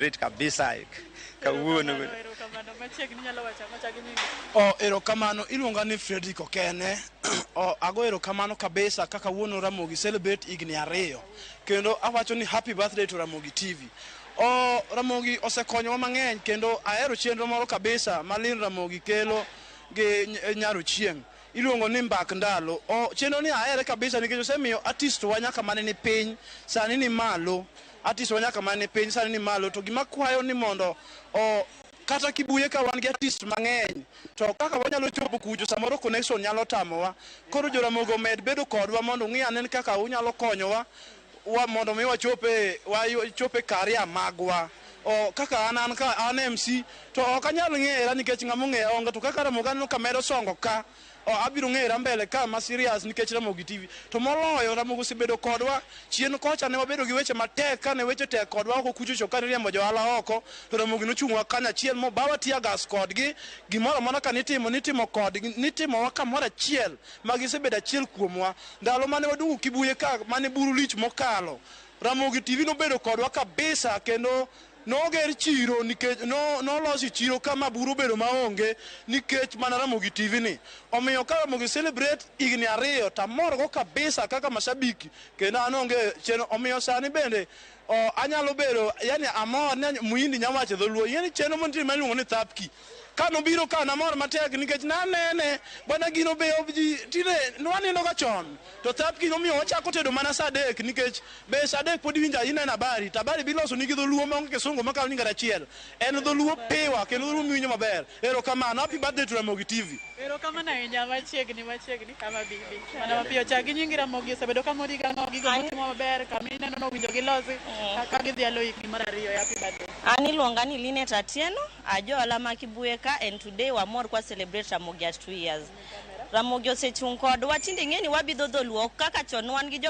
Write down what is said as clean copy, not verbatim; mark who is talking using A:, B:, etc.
A: Celebrate kabisa kawuono.
B: Erokamano, machiegni nyalo wacho ang'o chak nyingi?
C: O, erokamano. Iluonga ni Fredrick Okene. O, ago erokamano kabisa kaka wuono Ramogi celebrate higni 2. Kendo awacho ni happy birthday to Ramogi TV. O, Ramogi osekonyowa mang'eny kendo ahero chenro moro kabisa ma Lin Ramogi kelo gi Nyarochieng'. Iluongo ni Mbak Ndalo. O, chenro ni ahere kabisa nikech osemiyo artist wa nyaka mane ni piny sani ni malo. Artist wa nyaka mane ni piny sani ni malo. To gima kwayo ni mondo o kata Kibuye ka wan gi artist mang'eny to kaka wanyalo chopo kucho samoro connection nyalo tamowa. Koro Joramogi omed bedo kodwa mondo ung'i ane kaka unyalo konyowa wa mondo mi wachope career magwa. O, kaka an ka an MC to ok anyal ng'era nikech ng'ama ong'eya onge, to kaka Ramogi aneno ka medo songo ka o, abiro ng'era mbele ka ma serious nikech Ramogi TV. To moloyo Ramogi osebedo kodwa chien kocha, ne wabedo gi weche matek kane weche tek kodwa oko kuchocho kane riembo johala oko, to Ramogi nochung'wa kanyachiel mobawa tear gas kodgi. Gimoro amora ka nitimo nitimo kodgi, nitimowa kamoro achiel ma gisebedo achiel kuomwa. Ndalo mane waduogo Kibuye ka mane buru lich mokalo, Ramogi TV nobedo kodwa kabisa kendo noger chiro nikech nolosi chiro kama buru obedo maonge nikech mana Ramogi TV ni. Omiyo ka Ramogi celebrate higni 2 tamorgo kabisa kaka mashabiki kendo an onge chenro. Omiyo sani bende o, anyalo bedo yani amor ni Muhindi nyawacho dholuo yani chenro mantie ma iluongo ni Thapki ka nobiro ka namor matek nikech nanene bwana gino be ji tinde nwanindo ga chon to Thapki nomiyo wachako tedo mana saa 3 nikech be saa 3 pod iwinjo ineno habari to habari biloso nigi dholuo maonge kisungu makalo ni ngara achiel en dholuo piwa kendo dholuo miwinjo maber. Erokamano, happy birthday to Ramogi TV.
B: Erokamano ahinya, machiegni machiegni kama bibi. Mana mapiyo chak gi nyingi. Ramogi osebedo ka mori gang'o gigo motimo maber kama ineno nowinjo gilosi ka gidhialo higni mar 2. Happy birthday.
D: An iluonga ni Linet Atieno, ajohala ma Kibuye ka, and today wamor kwa celebrate Ramogi at 2 years. Ramogi osechung' kodwa, tinde ing'e ni wabidho dholuo kaka chon wan gi joma